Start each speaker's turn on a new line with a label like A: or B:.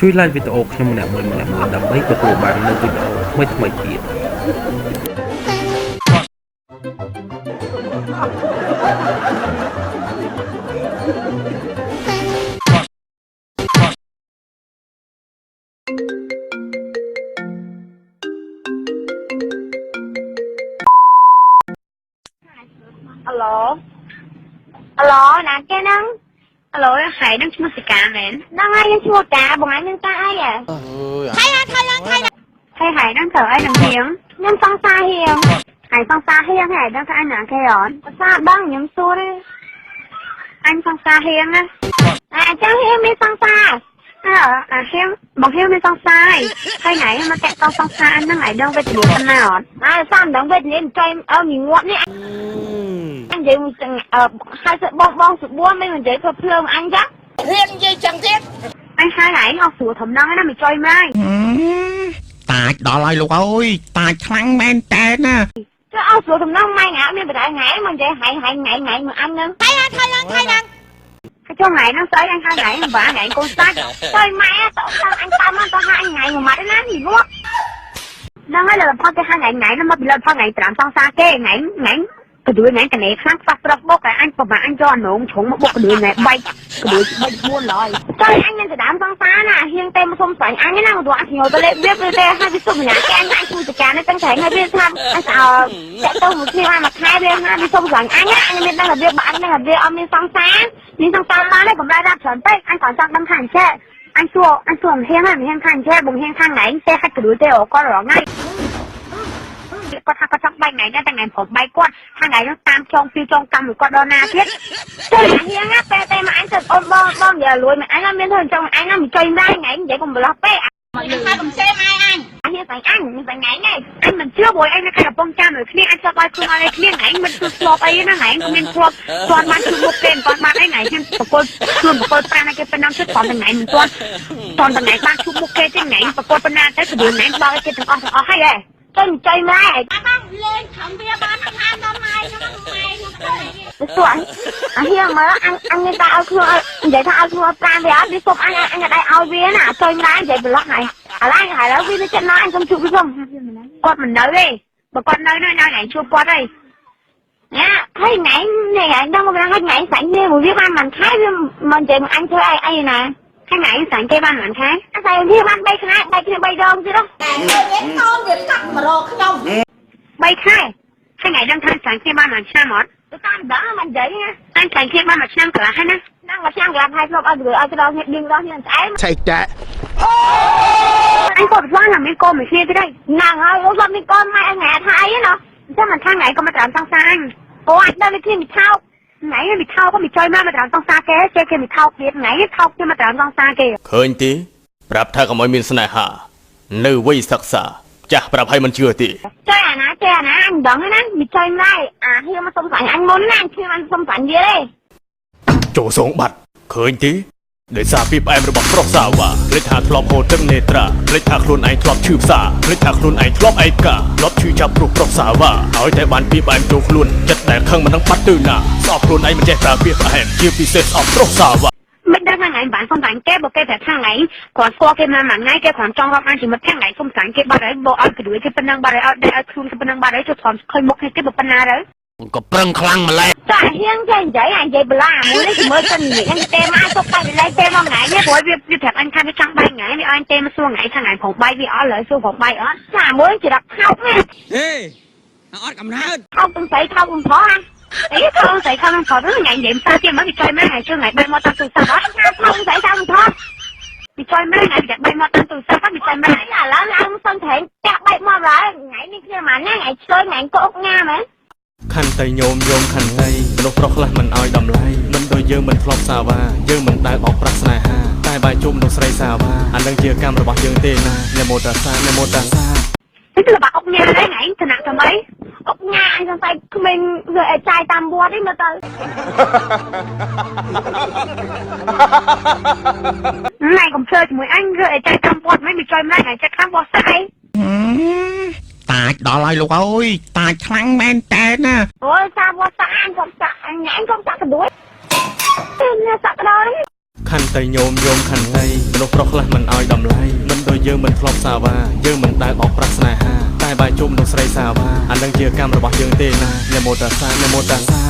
A: ជួយ like វីដេអូខ្ញុំម្នាក់មួយម្នាក់មួយដើម្បីទទួលបាននូវវីដេអូថ្មីៗទៀត
B: អាឡូអាឡូណាគេហ្នឹង
C: អាឡូហែងនឹងឈ្មោះសិកាមែន
B: ហ្នឹងហើយខ្ញុំឈ្មោះកាបងឯងនឹងតាអីហ៎
C: ហើយហែងនឹងត្រូវអីនឹងហៀង
B: ខ្ញុំសង្សារហៀង
C: ហែងសង្សារហៀងហែងដឹងថាអញណាគេអត់
B: ភាសាដឹងខ្ញុំសួរទេ
C: អញសង្សារហៀងណា
B: អាចារ្យហៀងមានសង្សារ
C: អើអាហៀងបងហៀងមានសង្សារហើយថ្ងៃមកតាក់តងសង្សារអញហ្នឹងឯងដឹងវេទនាប៉ុណ្ណាអត់
B: អើសាមដឹងវេទនាចៃអើញងាប់នេះអញនិយាយមួយអឺហើយបងបងសបួនមិននិយាយធ្វើភ្លើងអញចឹង
D: ហ៊ាននិយាយចឹងទៀត
C: អញហើយហែងអស់ស្រួលធំហ្នឹងណាមិនចុយម៉ាយ
E: តាចដល់ហើយលោកអើយតាចខ្លាំងមែនតើណា
B: ចុះអស់ស្រួលដំណងម៉ែងាមានបដិថ្ងៃមកនិយាយហែងហែងថ្ងៃថ្ងៃមកអញហ្នឹង
C: ហើយចុះថ្ងៃហ្នឹងស្អីអញហើយថ្ងៃហ្នឹងបាថ្ងៃកូនសាច់
B: ចុយម៉ែតោះតាមអញតាមទៅហាអញថ្ងៃមួយម៉ាត់ណាងាប់
C: ហ្នឹងហើយលើផតគេហើយថ្ងៃថ្ងៃហ្នឹងមកពីលើផតថ្ងៃ5សង្សារគេថ្ងៃថ្ងៃកដួយថ្ងៃកណេខ្លាំងខ្វះប្រុសបុកហើយអញប្រហែលអញយកអានងជ្រុងមកបុកកដួយថ្ងៃបែកកដួយ3 4ឡើយ
B: ចុយអញមានដដើមសង្សារណាហៀងទេមកសុំស្រាញ់អញណាមកអញញោទៅលេបវាទេហើយវាសុំណាគេអញអញជួយចការនេះទាំងត្រែងហើយវាថាអញអើតាក់ទៅមួយគ្នាបានមួយខែវាហាវាសុំស្រាញ់អញណាអញមានដឹងថាវាបាក់ដឹងថាវាអត់មានសង្សារ
C: នេះសង្សារបានទេកុំដែររាប់ច្រើនពេកអញគ្រាន់ចង់ដឹងថាអញ្ចេះអញសួរអញសួរមហៀងហ្នឹងមហៀងថាអញ្ចេះបងហៀងថាថ្ងៃទេហាច់កដួយទេអូគាត់រងថ្ងៃគាត់ថាគាត់ចង់បែកថ្ងៃដែរតែថ្ងៃព្រមបែកគាត់ថាថ្ងៃនោះតាមចងពីចងកម្មមួយគាត់ដល់ណាទៀត
B: ចុយហៀងណាពេលទេមកអញទៅអូនបងបងនិយាយលួយមកអញណាមានធ្វើចង់អញណាមិនចុយដែរថ្ងៃនិយាយកុំប្រឡោះពេក
D: ហើយកុំសេម៉ែអញ
B: អញហៀងស្រាញ់អញមានស្រាញ់ថ្ងៃថ្ងៃ
C: អញមិនជឿព្រោះអញនៅខេត្តកំពង់ចាមមួយគ្នាអញចង់ឲ្យខ្លួនឲ្យគ្នាថ្ងៃមិនគឺធ្លាប់អីណាថ្ងៃក៏មានធ្លាប់ទាន់បានជួបមុខគេមិនទាន់បានអីថ្ងៃខ្ញុំបកលខ្លួនបកលប្រាំឲ្យគេប៉ុណ្ណឹងជិតព្រមថ្ងៃមិនទាន់ទាន់ថ្ងៃបានជួបមុខគេទេថ្ងៃបកលប៉ុណ្ណាទៅក្បួនថ្ងៃបើឲ្យគេទាំងអស់ទាំងអស់ហើយហ៎
B: ចុយមិនចុយម្ល៉េះ
D: បាលេងខំវាបានខានដល់ម៉ែខ្ញុំម៉ែខ្ញុំទៅ
B: សួរអាហៀងមើលអញអញមានតែឲ្យខ្លួននិយាយថាឲ្យខ្លួនប្រានវាអត់វាសុំអញអញអត់ឲ្យវាណាចុយម្ល៉េះនិយាយប្រឡោះហើយឥឡូវឥឡូវវានៅចិត្តណាអញសុំជួបវាសុំ
C: គាត់មិននៅទេបើគាត់នៅនៅថ្ងៃជួបគាត់ហើយ
B: ញ៉ាហើយថ្ងៃនេះថ្ងៃដល់មកថ្ងៃថ្ងៃស្រាញ់នេះមួយវាបានមួយខែវាមិននិយាយមកអញធ្វើអីអីណា
C: ថ្ងៃស្រាញ់គេបានប៉ុន្មានខែ
B: អាស្រាញ់វាបាន3ខែ3គ្នា3ដងទៀត
D: តែឃើញឯកូនវាកាត់មករកខ្ញុំ
C: 3ខែថ្ងៃដឹងថាស្រាញ់គេបានមួយឆ្នាំអត់
B: ទៅតាមដឹងមិននិយាយណា
C: អញស្រាញ់គេបានមួយឆ្នាំកន្លះហើយណា
B: นั่งมาช่างรับให้ชอบเอาหรือเอาจะลองเนี่ยดึงลองเนี่ยไอ้
E: Take that.
C: អញគាត់ស្មានថាមានកូនមួយគ្នាទៀតហើយ
B: นั่งเอาชอบมีก้อนไม้ไงไทยเนาะ
C: អញ្ចឹងមិនថាថ្ងៃក៏មកត្រាំសង្សារអញ
B: โอ้ยได้ไปที่มีเท้า
C: ថ្ងៃនេះថោកក៏មិនចុយមកមកត្រាំសង្សារគេចេះគេមិនថោកទៀតថ្ងៃនេះថោកគេមកត្រាំសង្សារគេ
F: ឃើញទេប្រាប់ថាកុំឲ្យមានស្នេហា នៅវ័យសិក្សាចាស់ប្រាប់ឲ្យមិនជឿទេ
B: ใจอ่ะนะใจอ่ะนะอันดังนะมีใจไม่ได้อ่ะเฮียมาสมสันอันมุนนะคือมันสมสันเยอะเลย
F: ចូលសងបាត់ឃើញទេដោយសារពីផ្អែមរបស់ប្រុសសាវ៉ាភ្លេចថាធ្លាប់ហូរទឹកនេត្រាភ្លេចថាខ្លួនឯងធ្លាប់ឈឺផ្សាភ្លេចថាខ្លួនឯងធ្លាប់ឯកាធ្លាប់ឈឺចាប់ព្រោះប្រុសសាវ៉ាឲ្យតែបានពីផ្អែមចូលខ្លួនចិត្តដែលខឹងមិនដឹងបាត់ទៅណាស្អប់ខ្លួនឯងមិនចេះប្រើពាក្យផ្អែមជាពិសេសស្អប់ប្រុសសាវ៉ា
C: មិនដឹងថាថ្ងៃបានសុំស្រាញ់គេបើគេប្រាប់ថាថ្ងៃគាត់ស្គាល់គេមកមួយថ្ងៃគេគ្រាន់ចង់រាប់អានជីវិតថាថ្ងៃសុំស្រាញ់គេបាត់ហើយបើឲ្យកដួយគេប៉ុណ្ណឹងបាត់ហើយឲ្យដែរឲ្យខ្លួនគេប៉ុណ្ណឹងបាត់ហើយចុះធំឃើញមុខគេគេបើប៉ុណ្ណាទៅ
E: ក៏ប្រឹងខ្លាំងម្ល៉េះ
B: ใจเฮียงใจใหญ่อ่ะใหญ่บลามือนี่มือกันนี่ยังเตะมาตกไปเลยเตะมาไง
C: នេះព្រោះវាវាប្រាប់អញថាវាចង់បាយថ្ងៃវាឲ្យអញទេមកសួរថ្ងៃថាថ្ងៃប្រងបាយវាអត់ឡើយសួរប្រងបាយអត់
B: จ้ามือจะรักเท้าไง
G: ហេអត់កំណើត
B: เท้าเป็นใสเท้าเป็นท้ออ่ะ
C: អីថោស្អីខំនឹងខំថ្ងៃនិយាយផ្សាទៀតមកវាចុយមកថ្ងៃជឿថ្ងៃបាយមកតាមទូរស័ព្ទអត់
B: เท้าเป็นใสเท้าเป็นท้อ
C: វាចុយមកថ្ងៃវាបាយមកតាមទូរស័ព្ទអត់វាចុយមក
B: ឥឡូវឡើងសុំត្រែងចាក់បែកមកឡើយថ្ងៃនេះគ្នាម៉ាណាថ្ងៃឆ្លើយថ្ងៃកុកងាមែន
F: ខន្តីញោមញោមខន្តីមនុស្សប្រុសខ្លះមិនឲ្យតម្លៃមិនដូចយើងមិនធ្លាប់សាវ៉ាយើងមិនដែលបោកប្រាស់ស្នេហាតែបែរជួបមនុស្សស្រីសាវ៉ាអានឹងជាកម្មរបស់យើងទេណានមោតាសានមោតាសា
C: នេះគឺរបស់អុកញ៉ាដែរថ្ងៃឋានៈថ្មី
B: អុកញ៉ាអញសង្ស័យក្មេងវាឲ្យចាយតាមវត្តនេះមើលទៅ
C: ថ្ងៃកុំភ្លើជាមួយអញរើឲ្យចៃតាមវត្តមិនវាចុយមកថ្ងៃចិត្តខាងវត្តស្អី
E: តាចដល់ហើយលោកអើយតាចខ្លាំងមែនតើណា
B: អូយសាវត្តសាអញកុំសាអញអញកុំសាក់កដួយនេះសាក់កដួយ
F: ខ ខន្តីញោមញោមខន្តីមនុស្សប្រុសខ្លះមិនឲ្យតម្លៃមិនដូចយើងមិនធ្លាប់សាវ៉ាយើងមិនដែលបោកប្រាស់ស្នេហាតែបើជួបមនុស្សស្រីសាវ៉ាអានឹងជាកម្មរបស់យើងទេណានមោតាសានមោតាសា។